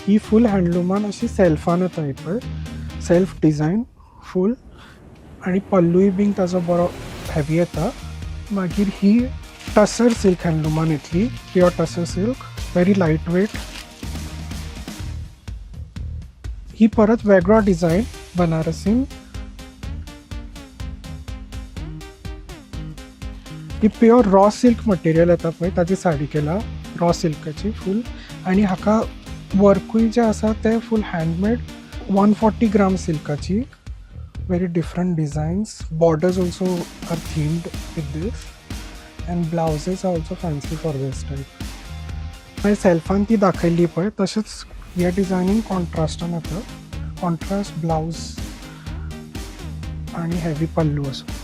ही फूल हँडलूमान अशी सेल्फान येता ही पळय, सेल्फ डिझायन फूल, आनी पल्लूय बीन ताजो बरो हेवी येता. मागीर ही टसर सिल्क हँडलूमान येतली, pure tussar silk, very light weight. ही परत वेगळो डिझायन बनारसीन. ही प्युअर रॉ सिल्क मटेरियल येता पळय ताजी साडी केला, रॉ सिल्काची फूल, आनी हाका वर्कूय जें आसा तें फूल handmade, 140 gram सिल्काची. Very different designs, borders also are themed with this, and blouses are also fancy for this type. मागीर सेल्फान ती दाखयल्ली पळय तशेंच ह्या डिझायनीन कॉन्ट्रास्टान येता, कॉन्ट्रास्ट ब्लावज आनी हेवी पल्लू असो.